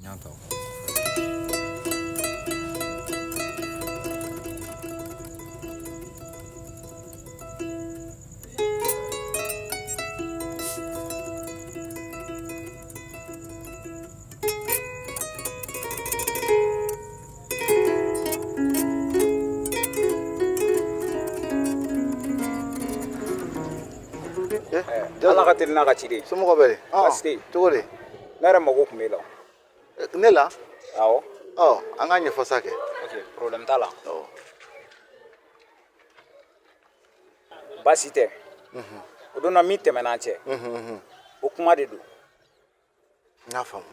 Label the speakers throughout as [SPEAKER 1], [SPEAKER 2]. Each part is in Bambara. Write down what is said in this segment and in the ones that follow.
[SPEAKER 1] N y'a ta.
[SPEAKER 2] Ala ka teli n'a ka ciden.
[SPEAKER 3] Somɔgɔw bɛ di?
[SPEAKER 2] Baasi tɛ yen.
[SPEAKER 3] Cogo di?
[SPEAKER 2] Ne yɛrɛ mago tun b'e la.
[SPEAKER 3] Ne la?
[SPEAKER 2] Awɔ.
[SPEAKER 3] Ɔ, an k'a ɲɛfɔ sa kɛ.
[SPEAKER 2] Ok, problème t'a la. Baasi tɛ. O don na min tɛmɛna an cɛ, o kuma de don.
[SPEAKER 3] N y'a faamu.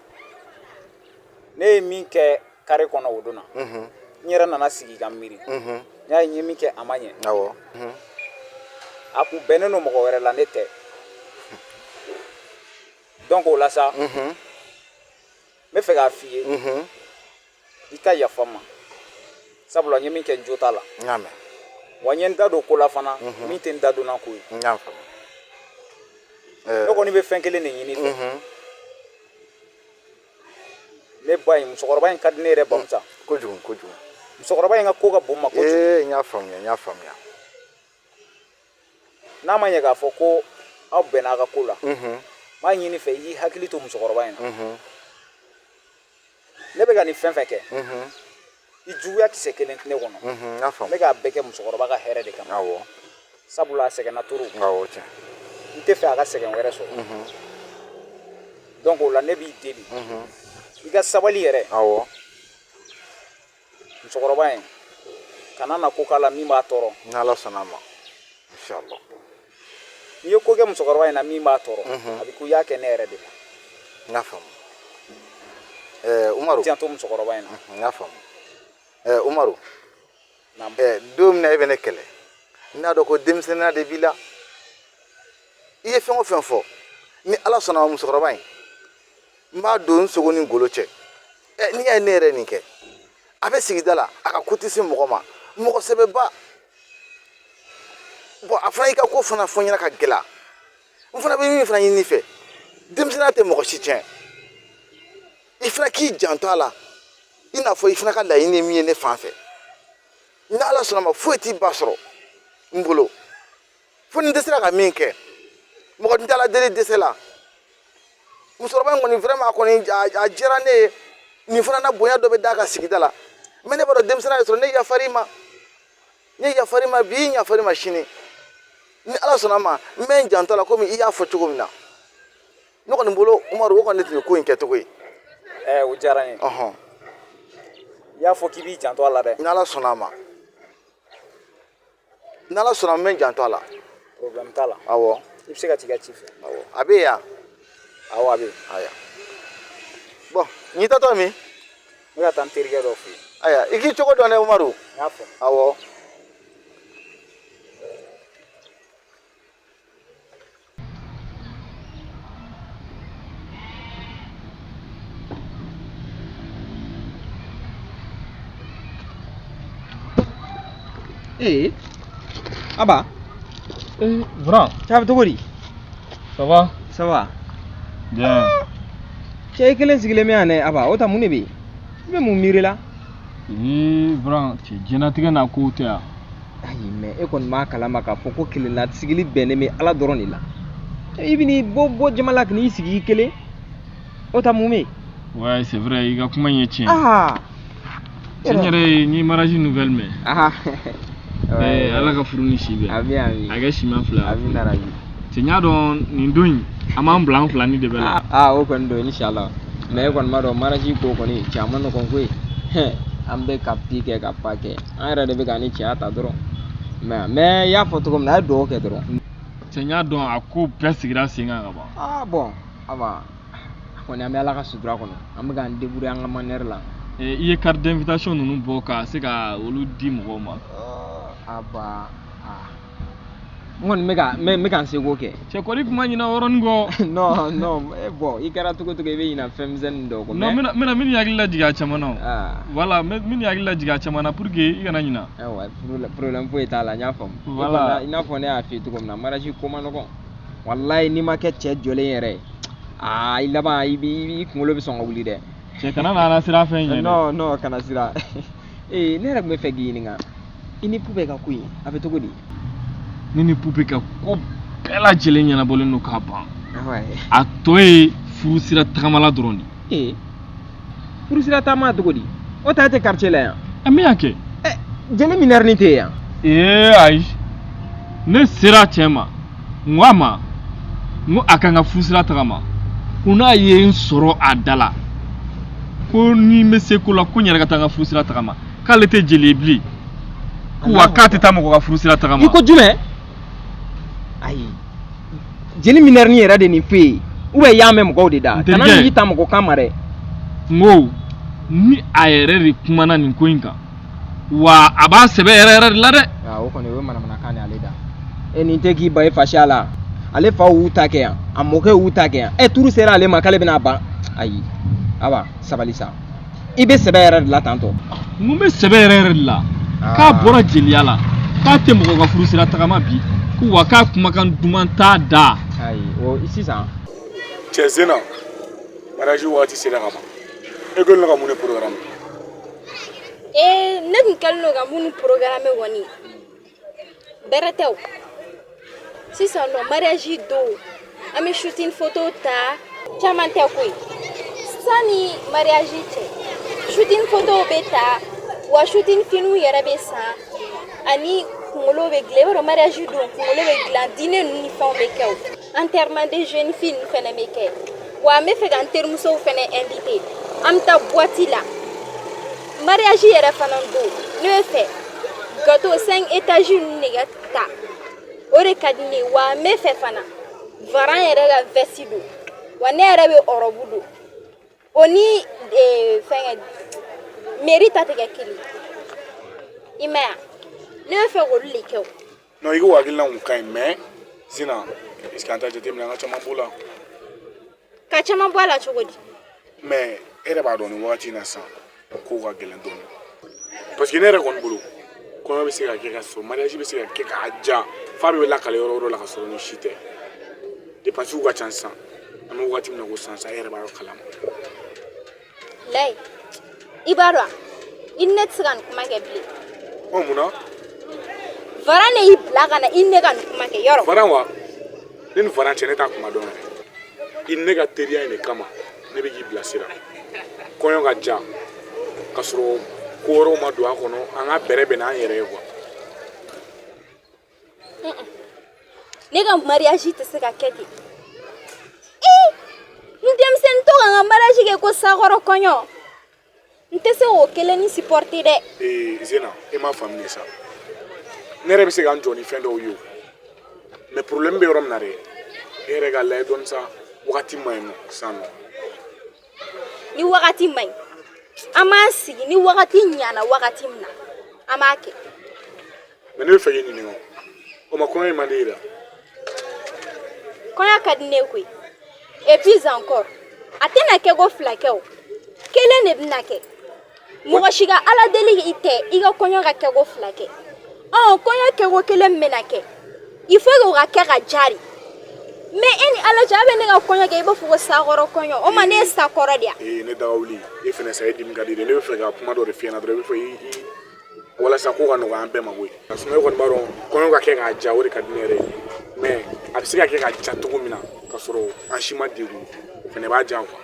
[SPEAKER 2] Ne ye min kɛ kare kɔnɔ o don na, n yɛrɛ nana sigi ka miiri. N y'a ye n ye min kɛ a ma ɲɛ.
[SPEAKER 3] Awɔ.
[SPEAKER 2] A kun bɛnnen don mɔgɔ wɛrɛ la, ne tɛ. Donc o la sa, n bɛ fɛ k'a f'i ye, i ka yafa n ma, sabula n ye min kɛ n jo t'a la.
[SPEAKER 3] N y'a mɛn.
[SPEAKER 2] Wa n ye n da don ko la fana min tɛ n da donna ko ye.
[SPEAKER 3] N y'a faamu.
[SPEAKER 2] Ne kɔni bɛ fɛn kelen de ɲini i fɛ. Ne ba in, musokɔrɔba in ka di ne yɛrɛ Bamusa.
[SPEAKER 3] Kojugu, kojugu.
[SPEAKER 2] Musokɔrɔba in ka ko ka bon n ma kojugu.
[SPEAKER 3] Ee, n y'a faamuya, n y'a faamuya.
[SPEAKER 2] N'a ma ɲɛ k'a fɔ ko aw bɛnna a ka ko la, n b'a ɲini fɛ i k'i hakili to musokɔrɔba in na. Ne bɛ ka nin fɛn fɛn kɛ, i juguya kisɛ kelen tɛ ne kɔnɔ.
[SPEAKER 3] N y'a faamu.
[SPEAKER 2] N bɛ k'a bɛɛ kɛ musokɔrɔba ka hɛrɛ de kama.
[SPEAKER 3] Awɔ.
[SPEAKER 2] Sabula a sɛgɛnna toro.
[SPEAKER 3] Awɔ, tiɲɛ.
[SPEAKER 2] N tɛ fɛ a ka sɛgɛn wɛrɛ sɔrɔ. Donc o la ne b'i deli, i ka sabali yɛrɛ.
[SPEAKER 3] Awɔ.
[SPEAKER 2] Musokɔrɔba in, kana na ko k'a la min b'a tɔɔrɔ.
[SPEAKER 3] N'Ala sɔnna a ma, inshallah.
[SPEAKER 2] N'i ye ko kɛ musokɔrɔba in na min b'a tɔɔrɔ, a bɛ ko i y'a kɛ ne yɛrɛ de la.
[SPEAKER 3] N y'a faamu. Umaru.
[SPEAKER 2] Janto musokɔrɔba in na.
[SPEAKER 3] N y'a faamu. Umaru.
[SPEAKER 2] Naamu.
[SPEAKER 3] Don min na e bɛ ne kɛlɛ, n y'a dɔn ko denmisɛnninya de b'i la. I ye fɛn o fɛn fɔ, ni Ala sɔnna ma, musokɔrɔba in, n b'a don n sogo ni golo cɛ. N'i y'a ye ne yɛrɛ nin kɛ, a bɛ sigida la, a ka ko tɛ se mɔgɔ ma, mɔgɔ sɛbɛba. Bon, a fana y'i ka ko fana fɔ n ɲɛna ka gɛlɛya. N fana bɛ min fana ɲini i fɛ, denmisɛnninya tɛ mɔgɔ si tiɲɛ. I fana k'i janto a la, i n'a fɔ i fana ka laɲini ye min ye ne fan fɛ. Ni Ala sɔnna ma, foyi t'i ba sɔrɔ n bolo. Fo ni n dɛsɛra ka min kɛ, mɔgɔ tun tɛ Ala deli dɛsɛ la. Musokɔrɔba in kɔni vraiment a kɔni a diyara ne ye. Nin fana na bonya dɔ bɛ d'a ka sigida la. Mais ne b'a dɔn denmisɛnninya ye sɔrɔ, ne yafar'i ma. Ne yafar'i ma bi, n yafar'i ma sini. Ni Ala sɔnna ma, n bɛ n janto a la komi i y'a fɔ cogo min na. Ne kɔni bolo, Umaru, o kɔni de tun ye ko in kɛcogo ye.
[SPEAKER 2] O diyara n ye. I y'a fɔ k'i b'i janto a la dɛ.
[SPEAKER 3] Ni Ala sɔnna a ma. Ni Ala sɔnna, n bɛ n janto a la.
[SPEAKER 2] Problème t'a la.
[SPEAKER 3] Awɔ.
[SPEAKER 2] I bɛ se ka t'i ka ci fɛ.
[SPEAKER 3] Awɔ. A bɛ yan?
[SPEAKER 2] Awɔ, a bɛ yen.
[SPEAKER 3] Ayiwa. Bon, n'i taatɔ min?
[SPEAKER 2] N bɛ ka taa n terikɛ dɔ fɛ yen.
[SPEAKER 3] Ayiwa, i k'i cogo dɔn dɛ, Umaru.
[SPEAKER 2] N y'a faamu.
[SPEAKER 3] Awɔ.
[SPEAKER 4] Eh, Aba.
[SPEAKER 5] Eh, Vran.
[SPEAKER 4] Ça va cogo di?
[SPEAKER 5] Ça va?
[SPEAKER 4] Ça va.
[SPEAKER 5] Bien.
[SPEAKER 4] Cɛ, i kelen sigilen bɛ yan dɛ, Aba. O ta mun de bɛ yen? I bɛ mun miiri la?
[SPEAKER 5] Ee, Vran, cɛ, diɲɛlatigɛ n'a kow tɛ yan.
[SPEAKER 4] Ayi, mais e kɔni b'a kalama k'a fɔ ko kelenna sigili bɛnnen bɛ Ala dɔrɔn de la. I bɛ n'i bɔ bɔ jama la ka n'i sigi i kelen. O ta mun bɛ yen?
[SPEAKER 5] Ouais, c'est vrai, i ka kuma in ye tiɲɛ.
[SPEAKER 4] Ah.
[SPEAKER 5] Cɛ, n yɛrɛ ye n ye mariage nouvelle mɛn.
[SPEAKER 4] Ah.
[SPEAKER 5] Eh, Ala ka furu ni si bɛn.
[SPEAKER 4] Amin, amin.
[SPEAKER 5] A kɛ siman fila.
[SPEAKER 4] Amin, arabi.
[SPEAKER 5] Cɛ, n y'a dɔn nin don in, an b'an bila an fila ni de bɛ la.
[SPEAKER 4] Ah, o kɔni don, inshallah. Mais e kɔni b'a dɔn mariage ko kɔni, cɛ, a ma nɔgɔn koyi. An bɛ ka bi kɛ ka pa kɛ. An yɛrɛ de bɛ k'an ni cɛya ta dɔrɔn. Mais i y'a fɔ cogo min na, a ye dugawu kɛ dɔrɔn.
[SPEAKER 5] Cɛ, n y'a dɔn a ko bɛɛ sigira sen kan ka ban.
[SPEAKER 4] Ah bon, Aba, a kɔni an bɛ Ala ka sutura kɔnɔ. An bɛ k'an débrouiller an ka manière la.
[SPEAKER 5] Eh, i ye carte d'invitation ninnu bɔ ka se ka olu di mɔgɔw ma.
[SPEAKER 4] Aba, ah. N kɔni bɛ ka n bɛ ka n seko kɛ.
[SPEAKER 5] Cɛ, kɔni kun ma ɲinɛ o yɔrɔnin kɔ.
[SPEAKER 4] Non, non, eh, bon, i kɛra cogo cogo i bɛ ɲinɛ fɛn misɛnnin dɔw kɔ.
[SPEAKER 5] Non, n bɛna min hakili lajigin a caman na o.
[SPEAKER 4] Ah.
[SPEAKER 5] Voilà, n bɛ min hakili lajigin a caman na pour que i kana ɲinɛ.
[SPEAKER 4] Ayiwa, problème foyi t'a la, n y'a faamu.
[SPEAKER 5] Voilà.
[SPEAKER 4] I n'a fɔ ne y'a f'i ye cogo min na, mariage ko man nɔgɔn. Walayi, n'i ma kɛ cɛ jɔlen yɛrɛ ye, aa, i laban i b'i kunkolo bɛ sɔn ka wuli dɛ.
[SPEAKER 5] Cɛ kana na an siran fɛn ɲɛ dɛ.
[SPEAKER 4] Non non, kana siran. Ee, ne yɛrɛ tun bɛ fɛ k'i ɲininka, i ni Pupe ka ko in, a bɛ cogo di?
[SPEAKER 5] Ne ni Pupe ka ko bɛɛ lajɛlen ɲɛnabɔlen don k'a ban.
[SPEAKER 4] Ouais.
[SPEAKER 5] A tɔ ye furusira tagamala dɔrɔn de.
[SPEAKER 4] Ee, furusira taama cogo di? O ta tɛ quartier la yan.
[SPEAKER 5] Ɛ, min y'a kɛ?
[SPEAKER 4] Ɛ, jeli minɛri ni tɛ yan.
[SPEAKER 5] Ee ayi, ne sera cɛ ma, n ko a ma, n ko a ka n ka furusira tagama, ko n'a ye n sɔrɔ a da la, ko ni n bɛ se ko la, ko n yɛrɛ ka taa n ka furusira tagama, k'ale tɛ jeli ye bilen, ko wa k'a tɛ taa mɔgɔ ka furusira tagama.
[SPEAKER 4] I ko jumɛn? Ayi, jeli minɛri ni yɛrɛ de nin fɛ yen, ou bien i y'a mɛn mɔgɔw de da?
[SPEAKER 5] N
[SPEAKER 4] Kana
[SPEAKER 5] terikɛ.
[SPEAKER 4] nin ta mɔgɔ kan ma dɛ.
[SPEAKER 5] N ko ni a yɛrɛ de kumana nin ko in kan, wa a b'a sɛbɛ yɛrɛ yɛrɛ de la dɛ.
[SPEAKER 4] Aa, o kɔni o ye manamanakan de ale da. E, nin tɛ k'i ba i fasiya la. Ale fa y'u ta kɛ yan, a mɔkɛ y'u ta kɛ yan. Ɛ, turu sera ale ma k'ale bɛna ban. Ayi, Aba, sabali sa. I bɛ sɛbɛ yɛrɛ de la tantɔ.
[SPEAKER 5] N ko n bɛ sɛbɛ yɛrɛ yɛrɛ de la, k'a bɔra jeliya la, k'a tɛ mɔgɔ ka furusira tagama bi, ko wa k'a kumakan duman t'a da.
[SPEAKER 4] Ayi, o sisan.
[SPEAKER 1] Cɛ Zena, mariage wagati sera ka ban, e kɛlen don ka mun de programme?
[SPEAKER 6] Ee, ne tun kɛlen don ka minnu programme kɔni, bɛrɛ tɛ o. Sisan nɔ, mariage don, an bɛ shooting photo ta. Caman tɛ koyi. Sani mariage cɛ, shooting photo bɛ ta, wa shooting finiw yɛrɛ bɛ san, ani kunkolo bɛ dilan. I b'a dɔn, mariage don, kunkolo bɛ dilan, dîner ninnu ni fɛnw bɛ kɛ, o enterrement de jeune fille ninnu fɛnɛ bɛ kɛ. Wa n bɛ fɛ ka n terimusow fɛnɛ invité, an bɛ taa boîte la. Mariage yɛrɛ fana don, ne bɛ fɛ gâteau 5 étages ninnu de ka ta, o de ka di ne ye. Wa n bɛ fɛ fana Varan yɛrɛ ka veste don, wa ne yɛrɛ bɛ robe don. O ni fɛnkɛ mairie ta tɛ kɛ kelen ye, i ma ye wa? Ne bɛ fɛ k'olu de kɛ o.
[SPEAKER 1] Non, i ko hakilina kun ka ɲi, mais Zena, est ce que an t'a jateminɛ an ka caman b'o la?
[SPEAKER 6] Ka caman bɔ a la cogo di?
[SPEAKER 1] Mais e yɛrɛ b'a dɔn, nin wagati in na sisan, kow ka gɛlɛn dɔɔnin, parce que ne yɛrɛ kɔni bolo, kɔɲɔ bɛ se ka kɛ ka sɔrɔ, mariage bɛ se ka kɛ k'a ja f'a bɛ lakale yɔrɔ o yɔrɔ la, ka sɔrɔ ni si tɛ. Dépenses ka ca sisan, an bɛ wagati min na ko sisan sa, e yɛrɛ b'a kalama.
[SPEAKER 6] Layi, i b'a dɔn, i ni ne tɛ se ka nin kuma kɛ bilen.
[SPEAKER 1] Ɔ, mun na?
[SPEAKER 6] Varan ne y'i bila ka na i ni ne ka nin kuma kɛ yɔrɔ.
[SPEAKER 1] Varan wa? Ne ni Varan cɛ, ne t'a kuma dɔn yɛrɛ. I ni ne ka teriya in de kama, ne bɛ k'i bilasira. Kɔɲɔ ka ja ka sɔrɔ ko wɛrɛw ma don a kɔnɔ, an ka bɛrɛ bɛn n'an yɛrɛ ye quoi.
[SPEAKER 6] Ne ka mariage tɛ se ka kɛ ten. Ee, n denmisɛnnin to ka n ka mariage kɛ ko sakɔrɔ kɔɲɔ, n tɛ se k'o kelen ni supporter dɛ.
[SPEAKER 1] Ee Zena, e m'a faamu de sa. Ne yɛrɛ bɛ se ka n jɔ ni fɛn dɔw ye o, mais problème bɛ yɔrɔ min na dɛ, e yɛrɛ ka lajɛ dɔɔni sa, wagati ma ɲi nɔ sisan nɔ.
[SPEAKER 6] Ni wagati man ɲi, an b'an sigi, ni wagati ɲana wagati min na, an b'a kɛ.
[SPEAKER 1] Mais ne bɛ fɛ k'i ɲininka, o ma kɔɲɔ in man di e la?
[SPEAKER 6] Kɔɲɔ ka di ne ye koyi. Et puis encore, a tɛna kɛ ko fila kɛ, o kelen de bɛna kɛ. Mɔgɔ si ka ala deli i tɛ i ka kɔɲɔ ka kɛ ko fila kɛ. Ɔ, kɔɲɔ kɛko kelen min bɛna kɛ, il faut que o ka kɛ ka diya de. Mais e ni ala cɛ, a bɛ ne ka kɔɲɔ kɛ i b'a fɔ ko sakɔrɔ kɔɲɔ, o ma ne ye sakɔrɔ de ya?
[SPEAKER 1] Ee, ne daga wuli, e fɛnɛ sa, e dimi ka di dɛ. Ne bɛ fɛ ka kuma dɔ de f'i ɲɛna dɔrɔn, i bɛ fɛ i walasa ko ka nɔgɔya an bɛɛ ma koyi. Sinon e kɔni b'a dɔn, kɔɲɔ ka kɛ k'a diya, o de ka di ne yɛrɛ ye. Mais a bɛ se ka kɛ ka diya cogo min na ka sɔrɔ an si ma degun, o fɛnɛ b'a diya quoi.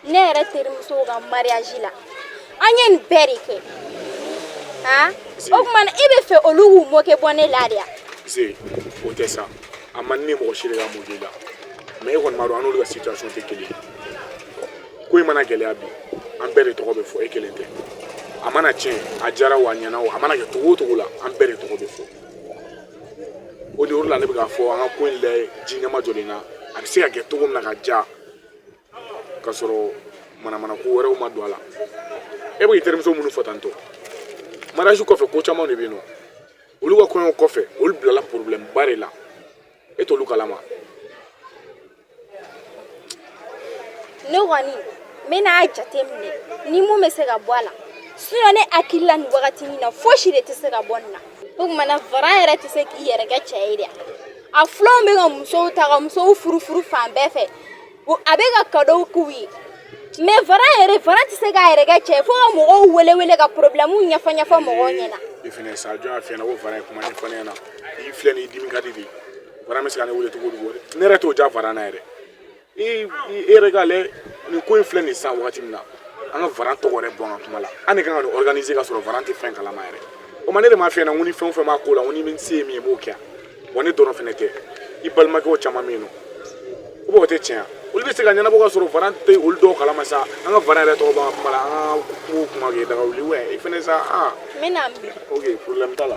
[SPEAKER 6] Ne yɛrɛ terimusow ka mariage la, an ye nin bɛɛ de kɛ. Han, o tuma na e bɛ fɛ olu k'u moquer bɔ ne la de ya?
[SPEAKER 1] Ze, o tɛ sa, a man di ne mɔgɔ si de ka moquer i la, mais e kɔni b'a dɔn, an n'olu ka situation tɛ kelen ye. Ko in mana gɛlɛya bi, an bɛɛ de tɔgɔ bɛ fɔ, e kelen tɛ. A mana tiɲɛ, a jara o, a ɲɛna o, a mana kɛ cogo o cogo la, an bɛɛ de tɔgɔ bɛ fɔ. O de la ne bɛ k'a fɔ, an ka ko in lajɛ ji ɲɛma jɔlen na, a bɛ se ka kɛ cogo min na ka ja ka sɔrɔ manamana ko wɛrɛw ma don a la. E bɛ k'i terimuso minnu fɔ tantɔ, mariage kɔfɛ ko caman de bɛ yen nɔ. Olu ka kɔɲɔ kɔfɛ, olu bilala problème ba de la, e t'olu kalama.
[SPEAKER 6] Ne kɔni n bɛna jate minɛ ni mun bɛ se ka bɔ a la. Sinon ne hakili la, nin wagati in na, fosi de tɛ se ka bɔ nin na. O tuma na Varan yɛrɛ tɛ se k'i yɛrɛ kɛ cɛ ye dɛ. A filanw bɛ ka musow ta ka musow furu furu fan bɛɛ fɛ, a bɛ ka cadeau k'u ye. Mais Varan yɛrɛ, Varan tɛ se k'a yɛrɛ kɛ cɛ ye fo ka mɔgɔw wele wele ka problème ɲɛfɔ ɲɛfɔ mɔgɔw ɲɛna.
[SPEAKER 1] I fɛnɛ sa, jɔn y'a f'i ɲɛna ko Varan ye kuma ɲɛfɔ ne ɲɛna? I filɛ nin ye, i dimi ka di de. Varan bɛ se ka ne wele cogo di? Ne yɛrɛ t'o diya Varan na yɛrɛ. I e yɛrɛ k'a lajɛ, nin ko in filɛ nin ye sisan, wagati min na an ka Varan tɔgɔ yɛrɛ bɔ an ka kuma la, an de kan ka nin organiser ka sɔrɔ Varan tɛ fɛn kalama yɛrɛ. O ma, ne de m'a f'i ɲɛna ko ni fɛn o fɛn b'a ko la, ko ni se ye min ye, n b'o kɛ yan. Wa ne dɔrɔn fɛnɛ tɛ, i balimakɛw caman bɛ yen nɔ, ou bien o tɛ tiɲɛ ye? Olu bɛ se ka ɲɛnabɔ ka sɔrɔ Varan tɛ olu dɔw kalama sa. An ka Varan yɛrɛ tɔgɔ bɔ an ka kuma la, an ka kuma o kuma kɛ daga wuli wɛ, i fɛnɛ sa, ah.
[SPEAKER 6] N bɛ na n bi.
[SPEAKER 1] Ok, problème t'a la.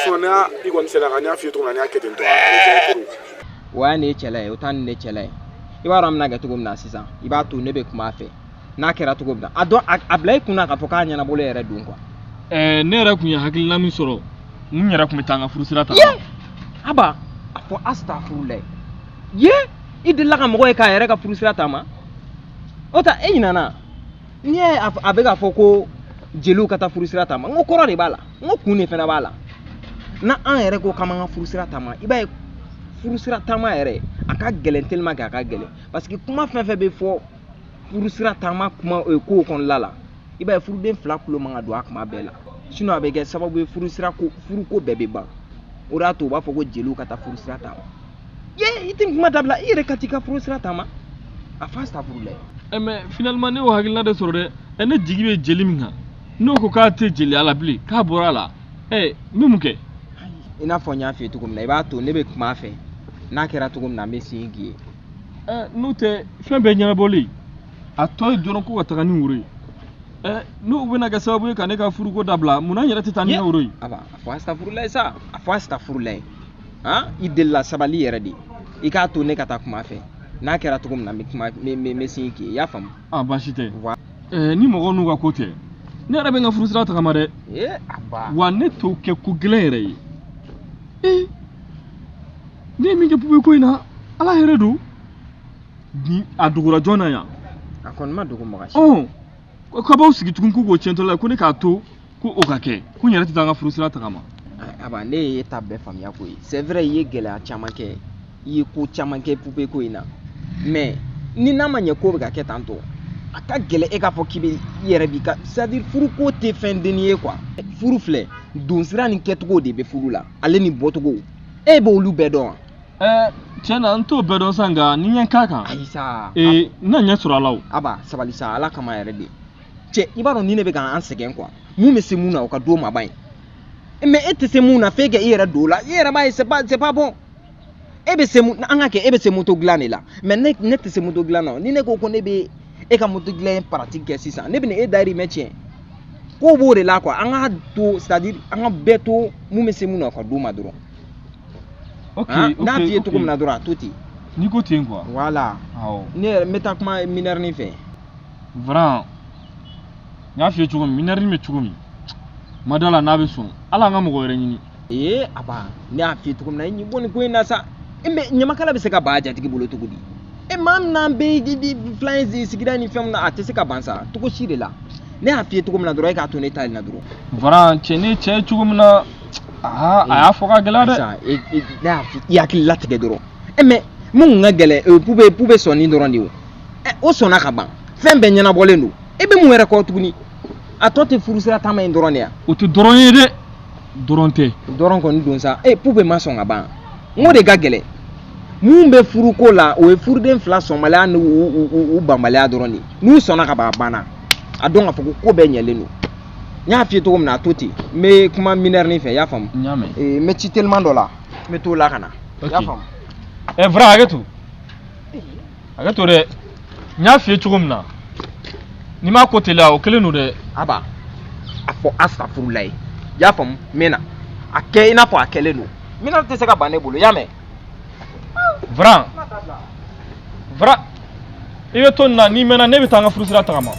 [SPEAKER 1] Sinon ne y'a i kɔni sera ka n y'a f'i ye cogo min na, n y'a kɛ ten tɔ, a bɛ diya i trop.
[SPEAKER 4] O y'a n'e cɛla ye, o t'a ni ne cɛla ye. I b'a dɔn an bɛna kɛ cogo min na sisan, i b'a to ne bɛ kuma a fɛ, n'a kɛra cogo min na, a dɔn a bila i kunna k'a fɔ k'a ɲɛnabɔlen yɛrɛ don quoi.
[SPEAKER 5] Ɛɛ, ne yɛrɛ kun ye hakilina min sɔrɔ, n yɛrɛ kun bɛ taa n ka furusira ta.
[SPEAKER 4] Aba, a fɔ astafurulayi ye, i delila ka mɔgɔ ye k'a yɛrɛ ka furusira ta ma o ta e ɲinana. N'i y'a ye a bɛ k'a fɔ ko jeliw ka taa furusira ta ma, n ko kɔrɔ de b'a la, n ko kun de fana b'a la. Na an yɛrɛ ko k'an b'an ka furusira ta ma, i b'a ye furusira taama yɛrɛ a ka gɛlɛn tellement que a ka gɛlɛn, parce que kuma fɛn fɛn bɛ fɔ furusira taama kuma kow kɔnɔna la, i b'a ye furuden fila tulo man ka don a kuma bɛɛ la, sinon a bɛ kɛ sababu ye furusira ko furuko bɛɛ bɛ ban. O de y'a to u b'a fɔ ko jeliw ka taa furusira taama. Ye, i tɛ nin kuma dabila, i yɛrɛ ka t'i ka furusira taama, a fa astafurulayi.
[SPEAKER 5] Ɛ, mais finalement ne y'o hakilina de sɔrɔ dɛ. Ɛ, ne jigi bɛ jeli min kan, n'o ko k'a tɛ jeliya la bilen, k'a bɔra a la, ɛ, n bɛ mun kɛ?
[SPEAKER 4] I n'a fɔ n y'a f'i ye cogo min na, i b'a to ne bɛ kuma a fɛ, n'a kɛra cogo min na, n bɛ sin k'i ye.
[SPEAKER 5] Ɛ, n'o tɛ, fɛn bɛɛ ɲɛnabɔlen, a tɔ ye dɔrɔn ko ka taga ni woro ye. Ɛ, n'o bɛna kɛ sababu ye ka ne ka furuko dabila, munna n yɛrɛ tɛ taa ni n ka woro ye?
[SPEAKER 4] Aba, a fɔ astafurulayi sa, a fɔ astafurulayi. Han, i delila sabali yɛrɛ de, i k'a to ne ka taa kuma a fɛ, n'a kɛra cogo min na, n bɛ kuma, n bɛ sin k'i ye, i y'a faamu?
[SPEAKER 5] A baasi tɛ. Ɛ, ni mɔgɔw n'u ka ko tɛ, ne yɛrɛ bɛ n ka furusira tagama dɛ.
[SPEAKER 4] Ee aba.
[SPEAKER 5] Wa ne t'o kɛ ko gɛlɛn yɛrɛ ye. Ee, ne ye min kɛ pupe ko in na, ala yɛrɛ don ni a dogora jɔn na yan?
[SPEAKER 4] A kɔni ma dogo mɔgɔ si.
[SPEAKER 5] Ɔn, ko k'a b'aw sigi tugun ko k'o tiɲɛtɔ la, ko ne k'a to ko o ka kɛ, ko n yɛrɛ tɛ taa n ka furusira tagama.
[SPEAKER 4] Aba, ne ye ta bɛɛ faamuya koyi. C'est vrai, i ye gɛlɛya caman kɛ, i ye ko caman kɛ pupe ko in na, mais ni n'a ma ɲɛ ko bɛ ka kɛ tan tɔ, a ka gɛlɛn e k'a fɔ k'i bɛ i yɛrɛ b'i ka, c'est à dire furuko tɛ fɛn denni ye quoi. Furu filɛ, donsira ni kɛcogo de bɛ furu la, ale ni bɔcogo, e b'olu bɛɛ dɔn wa?
[SPEAKER 5] Ɛɛ, tiɲɛ na, n t'o bɛɛ dɔn sa, nka ni ɲɛ k'a kan.
[SPEAKER 4] Ayi sa.
[SPEAKER 5] Ee, n na ɲɛ sɔrɔ a la o.
[SPEAKER 4] Aba, sabali sa, ala kama yɛrɛ de. Cɛ, i b'a dɔn ni ne bɛ k'an sɛgɛn quoi, mun bɛ se mun na, o ka d'o ma ban ye. Mais e tɛ se mun na, f'e ka i yɛrɛ don o la, i yɛrɛ b'a ye, c'est pas bon. E bɛ se mun, an ka kɛ, e bɛ se moto dilan de la, mais ne tɛ se moto dilan na. Ni ne ko ko ne bɛ e ka moto dilan in pratique kɛ sisan, ne bɛ na e dahirimɛ tiɲɛ. Ko b'o de la quoi, an ka to, c'est à dire an ka bɛɛ to mun bɛ se mun na, o ka d'o ma dɔrɔn.
[SPEAKER 5] Ok.
[SPEAKER 4] N'a f'i ye cogo min na dɔrɔn, a to ten.
[SPEAKER 5] N'i ko ten quoi.
[SPEAKER 4] Voilà.
[SPEAKER 5] Awɔ.
[SPEAKER 4] Ne yɛrɛ n bɛ taa kuma minɛrini fɛ.
[SPEAKER 5] Vraiment, n y'a f'i ye cogo min, minɛrini bɛ cogo min, ma da la n'a bɛ sɔn, hali an ka mɔgɔ wɛrɛ ɲini.
[SPEAKER 4] Ee aba, ne y'a f'i ye cogo min na, i bɔ nin ko in na sa. E mais ɲamakala bɛ se ka ban a jatigi bolo cogo di? E maa min n'an bɛɛ filan ye sigida ni fɛn min na, a tɛ se ka ban sa cogo si de la. Ne y'a f'i ye cogo min na dɔrɔn, e k'a to ne ta in na dɔrɔn.
[SPEAKER 5] Vraiment, cɛ, ne cɛ ye cogo min na, aa, a y'a fɔ ka gɛlɛn dɛ.
[SPEAKER 4] Sisan ne y'a f'i i hakili latigɛ dɔrɔn. E mais mun kun ka gɛlɛn, pube sɔnni dɔrɔn de ye o. Ɛ, o sɔnna ka ban, fɛn bɛɛ ɲɛnabɔlen don, e bɛ mun wɛrɛ kɔ tuguni? A tɔ tɛ furusira taama in dɔrɔn de ya?
[SPEAKER 5] O tɛ dɔrɔn ye dɛ, dɔrɔn tɛ.
[SPEAKER 4] Dɔrɔn kɔni don sa. E pube ma sɔn ka ban, n ko de ka gɛlɛn. Mun bɛ furuko la, o ye furuden fila sɔnbaliya ni u banbaliya dɔrɔn de ye. N'u sɔnna ka ban, a banna. A dɔn k'a fɔ ko ko bɛɛ ɲɛlen don. N y'a f'i ye cogo min na, a to ten, n bɛ kuma minɛrini fɛ, i y'a faamu?
[SPEAKER 5] N y'a mɛn.
[SPEAKER 4] Ee, n bɛ ci teliman dɔ la, n bɛ t'o la ka na, i y'a faamu?
[SPEAKER 5] Ɛ, vraiment, hakɛ to, hakɛ to dɛ. N y'a f'i ye cogo min na, n'i m'a ko teliya, o kelen don dɛ.
[SPEAKER 4] Aba, a fɔ astafurulayi, i y'a faamu? N bɛ na a kɛ i n'a fɔ a kɛlen don. Minɛn tɛ se ka ban ne bolo, i y'a mɛn?
[SPEAKER 5] Vraiment, vraiment, i bɛ to nin na, n'i mɛnna, ne bɛ taa n ka furusira tagama.